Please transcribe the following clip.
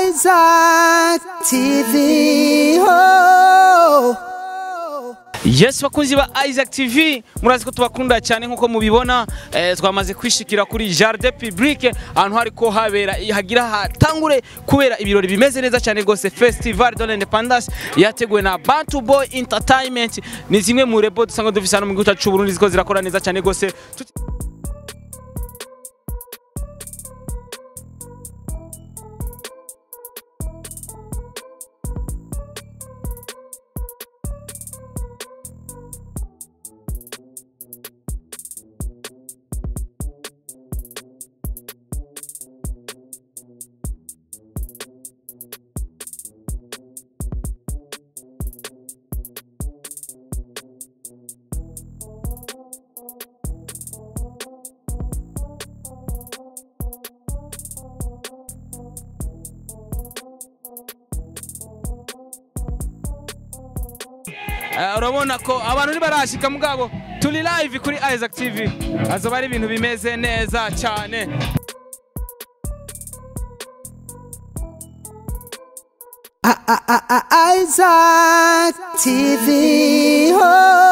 Isaac TV. Oh. Yes, bakunzi ba Isaac TV, murazi ko tubakunda cyane. Nkuko mubibona, twamaze kwishikira kuri Jardin Public, ahantu hariko habera, hagira hatangure kubera ibirori bimeze neza cyane gose, Festival de l'Independance yateguwe na Bantu Boy Entertainment. Ni zimwe mu rebo dusanga dufise hano mu gihugu cyacu c'u Burundi, ziko zirakora neza cyane gose. Urabona ko abantu ntibarashika, mugabo turi live kuri Isaac TV, azoba ari ibintu bimeze neza cyane. Isaac TV. Oh.